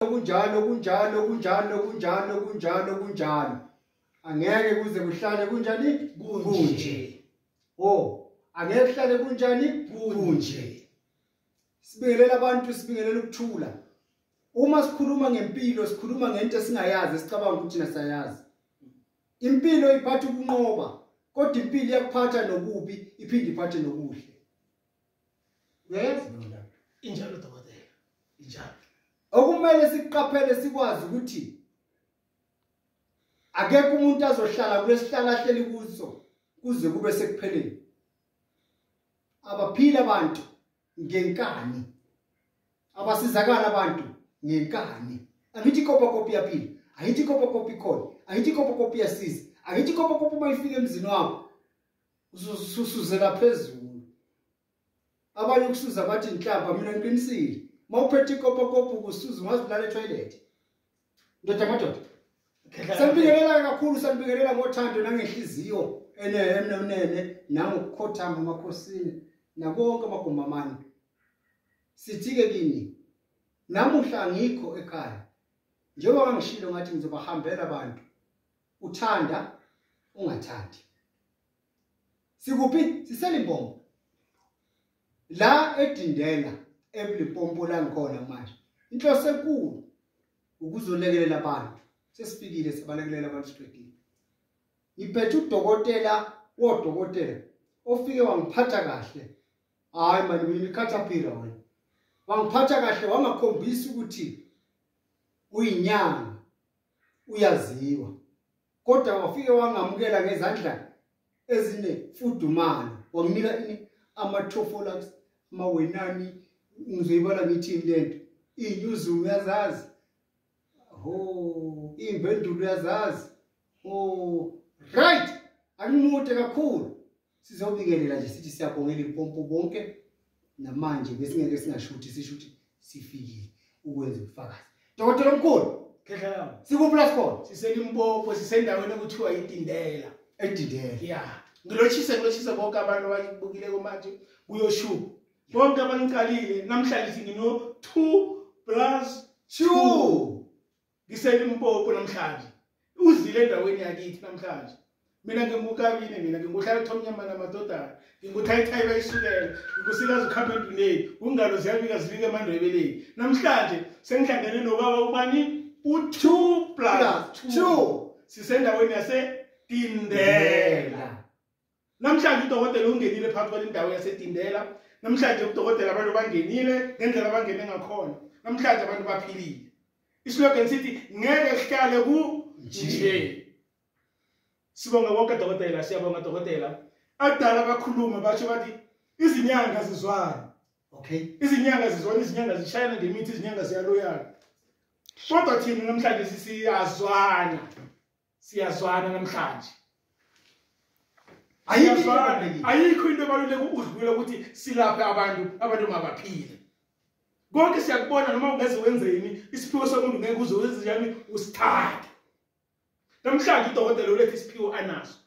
Kunjalo, kunjalo, kunjalo, kunjalo, kunjalo, kunjalo. Angeke kuze kuhlale kunjani? Kunje. Oh, angeke kuhlale kunjani? Kunje. Sibingelela abantu, sibingelela ukuthula. Uma sikhuluma ngempilo, sikhuluma ngento esingayazi, sicabanga ukuthi nasayazi. Impilo iphatha ukunqoba, kodwa impilo iyakuphatha nokubi, iphinde iphathe nokuhle. Uyayazi leyo ndaba? Injalo dokotela. Injalo. Okumele sikuqaphele sikwazi ukuthi akekho umuntu azohlala kulesihlala ahleli kuso kuze kube sekupheleni. Abaphila abantu ngenkani. Abasizakala abantu ngenkani. Angithi ikopakopi iyaphila, angithi ikopakopi ikhona, angithi ikopakopi iyasiza, angithi ikopakopi uma ifika emzini wakho ususuzela phezulu. Abanye ukusuza bathi inhlamba, mina ngiqinisile. Mawuphethe ikopakopi ukusuza ungazibulala etoilet. Ndoda madoda. Sanibingelela kakhulu, sanibingelela ngothando nangenhliziyo enemnene nangokukhothama emakhosini nakonke amagumamane. Sithi-ke kini namuhla angikho ekhaya. Njengoba ngishilo ngathi ngizobahambela abantu. Uthanda ungathandi. Sikuphi? SiseLimpopo. La eDindela eLimpopo la ngikhona manje. Inhloso enkulu ukuzolekelela abantu. Sesifikile sibalekelela abantu siqedile. Ngiphethe udokotela wodokotela ofike wangiphatha kahle. Hayi mani mina ikhathapira wena. Wangiphatha kahle wangakhombisa ukuthi uyinyanga uyaziwa. Kodwa wafike wangamukela ngezandla ezine fudumalo. Wanginika ini ama-Tofolax, amawenani, ngizoyibala ngithini lento. Inyuzumu uyazazi. Ho, impendulo uyazazi. Oh, right. Angimude kakhulu. Sizobingelela nje sithi siyabongela impompo bonke. Namanje besingeke singashuthi sishuthi sifikile ukwenza ubufakazi. Dokotela omkhulu, Khehla, sikuphi la sikhona? siseLimpopo, sisendaweni ekuthiwa iDindela. eDindela. Yeah. Ngilotshise bonke abantu ababukile manje kuyoshuba. Bonke abangiqalile namhlanje ngino 2 + 2. NgiseLimpopo namhlanje. Uzile endaweni yakithi namhlanje. Mina ngingukabini, mina nginguhlala ethomnyama namadodana. Nginguthayi-thayi bayisukela. Ngingusikazi ukhamba enduneni. Ungalo ziyabika zibika emandebeleni. Namhlanje sengihlangene nobaba ubani? U2 + 2. Sisendaweni yaseDindela. Namhlanje udokotela ungenile phakathi kwale ndawo yaseDindela. Namhlanje udokotela abantu bangenile ngendlela abangene ngakhona. Namhlanje abantu baphilile. Islogan sithi ngeke sihlale ku nje. Sibonga bonke dokotela, siyabonga dokotela. Akudala bakhuluma basho bathi izinyanga zizwana. Okay. Izinyanga zizwana, izinyanga zishayana ngemithi, izinyanga ziyaloyana. Kodwa thina namhlanje siyazwana. Siyazwana namhlanje. Ayikho into ebaluleke ukudlula ukuthi silaphe abantu, abantu mabaphile. Konke siyakubona noma ungeze wenzeni, isiphiwo somuntu ngeke uze wenze njani usithathe. Namhlanje udokotela ulethe isiphiwo anaso.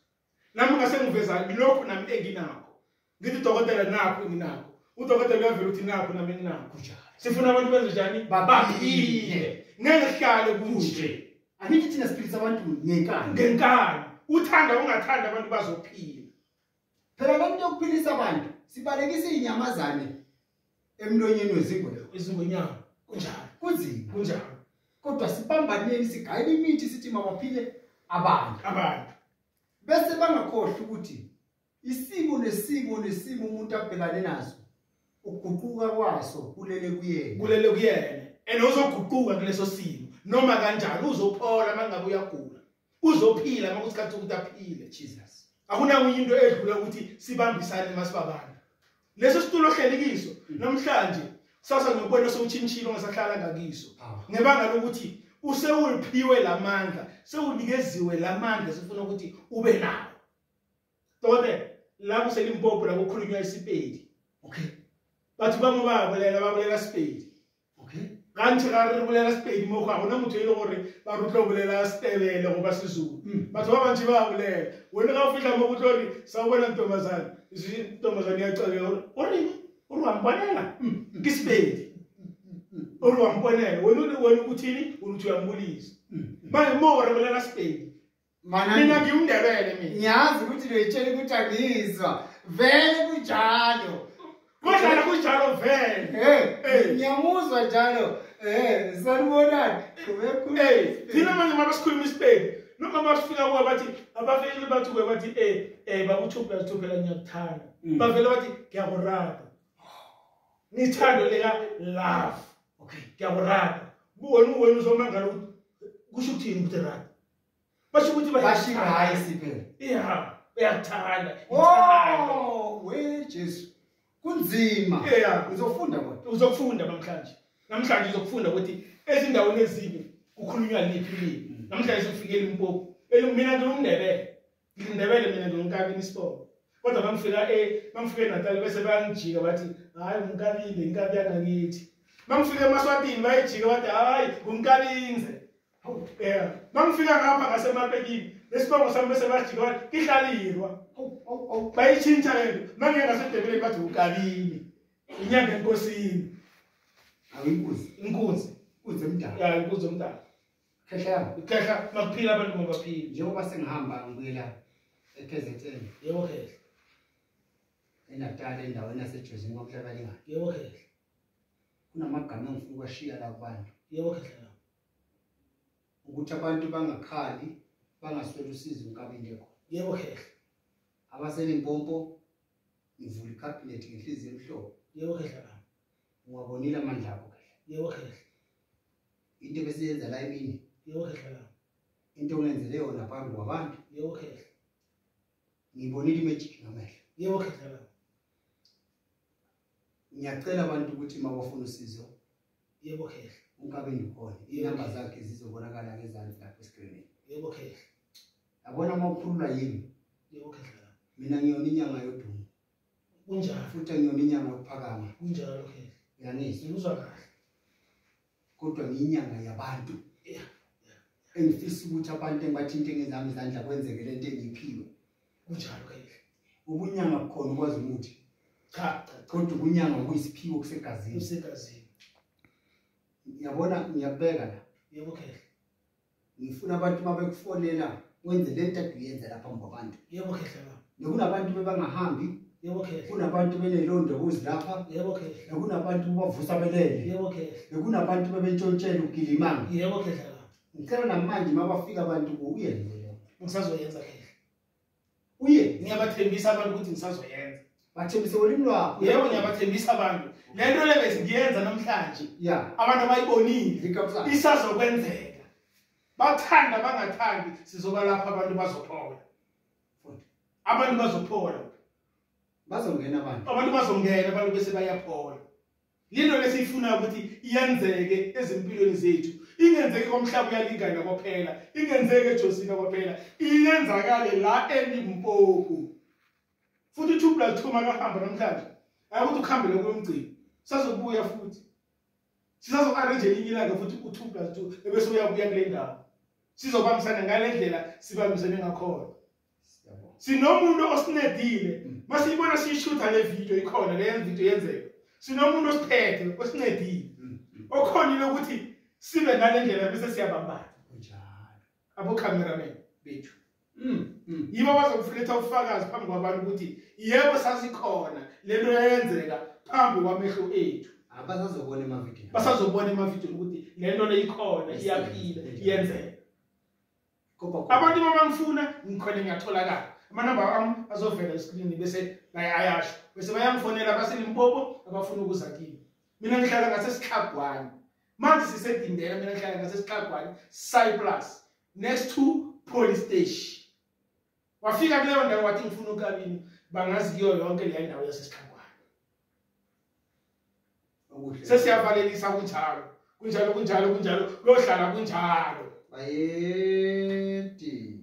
Nami ngase ngiveza lokhu nami enginakho. Ngithi udokotela nakho enginakho. Udokotela uyavela ukuthi nakho nami enginakho. Kunjalo. Sifuna abantu benze njani? Baphile. Ngeke sihlale kunje. Angithi thina siphilisa abantu ngenkani. Ngenkani. Uthanda ungathanda abantu bazophila. Phela le nto yokuphilisa abantu sibalekisa izinyamazane emlonyeni wezingwe. Izingwenyama. Kunjalo. Kunzima. Kunjalo. Kodwa sibambaneni sigayele imithi sithi mabaphile abantu. Abantu. Bese bangakhohlwa ukuthi isimo nesimo nesimo umuntu abhekane naso ukuguquka kwaso kulele kuyena. Kulele kuyena. And uzoguquka kuleso simo noma kanjani uzophola mangabe uyagula. Uzophila makusikhathi ukuthi aphile. Jesus. Akunayo into edlula ukuthi sibambisane masibabantu. Leso situlo ohlelikiso namhlanje sasa ngiyobona sewutshintshile ungasahlala ngakiso. Ngebanga lokuthi usewuphiwe lamandla, sewunikeziwe lamandla sifuna ukuthi ube nawo. Dokotela, la kuseLimpopo la kukhulunywa iSipedi. Okay. Batho ba mo ba bolela Sepedi. Okay. Gantsi ga re bolela Sepedi mo ga gona motho e le gore ba re tlo bolela Setebele goba Sezulu. Batho ba bantsi ba bolela. Wena ga o fihla mo go tlo re sawubona ntombazane. Ntombazane ya cakeka gore o reng? O re wa mponela? Ke Sepedi. Olwambonela wena ukuthini uthi uyambulisa. Manje more mina Spain. Mina ngiyumndebele mina. Ngiyazi ukuthi loyitshela ukuthi angizwa. Vele kunjalo. Kodwa kunjalo vele. Eh, ngiyamuzwa njalo. Eh, sanibonani. Eh, thina manje mabasikhuluma iSpain. Noma basifika kuwe bathi abafikile bathi kuwe bathi babu 2 + 2 phela ngiyakuthanda. Bavele bathi ngiyakurata. Ngithando leka love. Okay, ngiyakurata. Wena uzomangala ukuthi kusho ukuthini ukuthi rata. Basho ukuthi bashiya hayi siphela. Yeah, uyakuthanda. Oh, we Jesu. Kunzima. Yeah, uzofunda kodwa. Uzofunda namhlanje. Namhlanje uzofunda ukuthi ezindaweni ezinye kukhulunywa liphi limi. Namhlanje sifike eLimpopo. Mina ngingumndebele. Ngindebele mina nginkabini isibongo. Kodwa mangifika eNatal bese bayangijika bathi hayi unkabile inkabi yangakithi. Mangifika eMaswatini bayijika bathi hayi unkabinze. Yeah. Mangifika ngapha ngaseMapekini lesibongo sami bese bajika bathi kihlalirwa. Bayitshintsha lento. Mangiye ngaseDebeleni bathi unkabini. Inyanga enkosini. Awinkunzi. Inkunzi. Inkunzi emdala. Ya inkunzi emdala. Khehla yami. Khehla makuphila abantu ngobaphila. Njengoba sengihamba ngibuyela eKZN. Yebo khehla. eNatal endaweni yaseJozini kwaMhlabalingana. Yebo khehla. Kunamagama engifuna ukwashiya la kubantu. Yebo khehla. Ukuthi abantu bangakhali bangaswela usizo uNkabinde khona. Yebo khehla. AbaseLimpopo ngivula icabinet ngenhliziyo emhlophe. Yebo khehla. Ungabonile amandla akho khehla. Yebo khehla. Into ebesiyenza la emini. Yebo khehla. Into ongenzele yona phambi kwabantu. Yebo khehla. Ngibonile imagic ngamehlo. Yebo khehla. Ngiyacela abantu ukuthi mabafuna usizo. Yebo khehla. uNkabinde ukhona. Inamba zakhe zizobonakala ngezansi lapha escreenini. Yebo khehla. Yabona uma ukhulula yimi. Yebo khehla. Mina ngiyona inyanga yodumo. Kunjalo. Futhi ngiyona inyanga yokuphakama. Kunjalo khehla. Uyangizwa? Ngikuzwa kahle. Kodwa ngiyinyanga yabantu. Yeah. Engifisa ukuthi abantu engibathinte ngezami izandla kwenzeke lento engiyiphiwe. Kunjalo khehla. Ubunyanga bukhona ukwazi umuthi. Cha, kodwa ubunyanga kuyisiphiwo kusegazini. Kusegazini. Ngiyabona ngiyabeka la. Yebo khehla. Ngifuna abantu mabekufonela wenze lento aduyenza lapha phambi kwabantu. Yebo khehla. Nekunabantu bebangahambi. Yebo khehla. Kunabantu benelondo kuzilapha. Yebo khehla. Nekunabantu bavusa belele. Yebo khehla. Nekunabantu bebentshontshela ugilimanga. Yebo khehla. Ngicela namanje mabafika abantu uyenze leyo. Ngisazoyenza khehla. Uye ngiyabathembisa abantu ukuthi ngisazoyenza. Bathembise ulimi lwakho. Yebo ngiyabathembisa abantu. Lento le bese ngiyenza namhlanje. Yeah. Abantu abayibonile. Isazokwenzeka. Bathanda bangathandi sizoba lapha abantu bazophola. Abantu bazophola. Bazongena abantu. Abantu bazongena abantu bese bayaphola. Lento lesiyifuna ukuthi iyenzeke ezimpilweni zethu. Ingenzeke komhlaba uyalingana kwaphela, ingenzeke eJosina kwaphela, iyenzakale la eLimpopo. Futhi 2 + 2 makahamba namhlanje. Akuthi ukuhambele komgcini. Sazobuya futhi. Sisazo-arrange elinye ilanga futhi u2 + 2 ebese uyabuya kule ndawo. Sizobambisana ngale ndlela sibambisene ngakhona. Sinomuntu osinedile. Masiyibona siyishutha le video ikhona le video yenzeka. Sinomuntu osiphethe osinedile. Okhonile ukuthi sibe ngale ndlela bese siyabambana. Kunjalo. Abo cameraman bethu. Yibo bazokufuletha ubufakazi phambi kwabantu ukuthi yebo sasikhona lento yayenzeka phambi kwamehlo ethu. Abasazobona emavideo. Basazobona emavideo ukuthi lento le ikhona iyaphila iyenzeka. Abantu mabangifuna ngikhona ngiyatholakala. Amanamba ami azovela escreen bese bayayasho. Bese bayangifonela baseLimpopo abafuna ukuza kimi. Mina ngihlala ngaseSihlagwane. Manje sisedindela mina ngihlala ngaseSihlagwane Cyprus next to police station. Wafika kuleyo ndawo wathi ngifuna uKabini bangazi kuyo yonke le ndawo yaseSihlagwane. Sesiyavalelisa kunjalo. Kunjalo kunjalo kunjalo kuyohlala kunjalo. Bayedi.